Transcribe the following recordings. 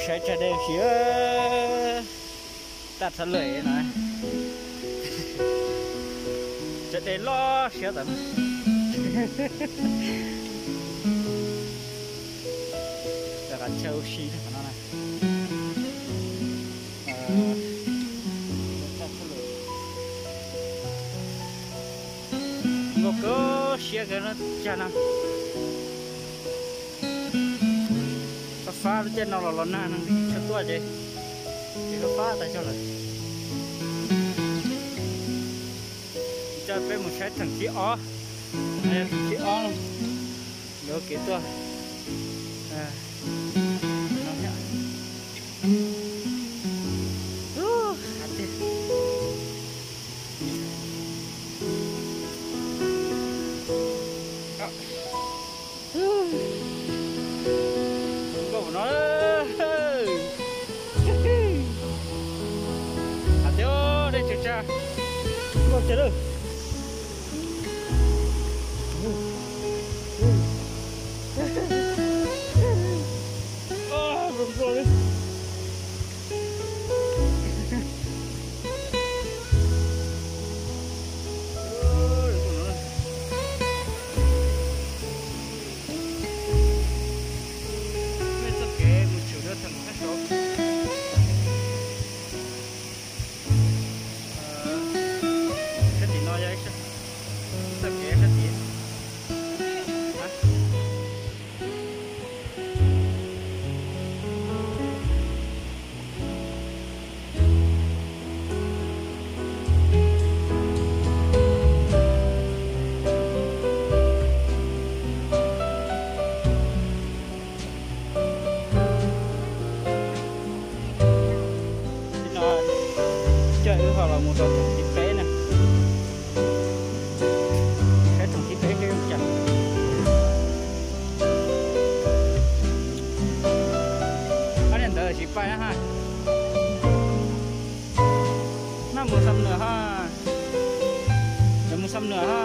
Saib tsag dej siab tag txhab lawm no. Tsag dej loj siab tas. Qhov chaw ua si no. Nkauj kawg siab kawg no tsag no. Fab fab lub caij no los los nag no tsis tshua tuaj ces, ces fab fab tas zog lawm. Coj peb mus saib theem thib ob, theem thib ob no, yuav kev tuaj no thiab. Hav tiag. Nkauj no, hav tiag, dej tsag tsag, nkauj tsag lawm. Txoj kev mus tshwm rau theem thib saud. Sab tim no yog ib txoj kev sab tim. Tim no coj wb ho los mus rau theem thib peb na. Saib theem thib peb seb zoo cas. Ob niag ntawd tsis paib na ha. Noj mus xam nws ha. Cov mus xam nws ha.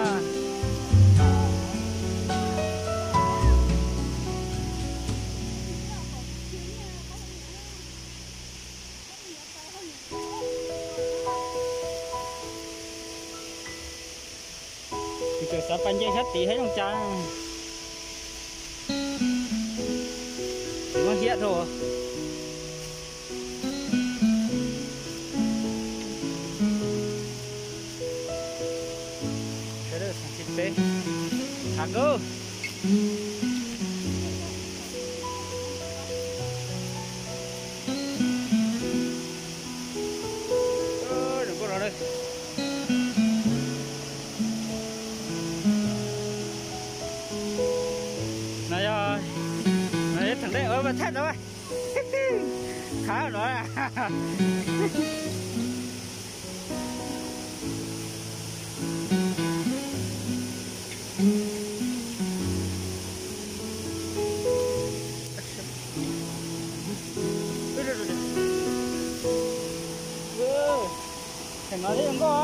Kuv tseem xav pais nce sab tid saib zoo cas. Tsis muaj hiab rau. Sawv daws thib peb, hav kub. No yog, no yog theem dej ua mas thaij tau, qhab no. Theem no thiaj zoo nkauj.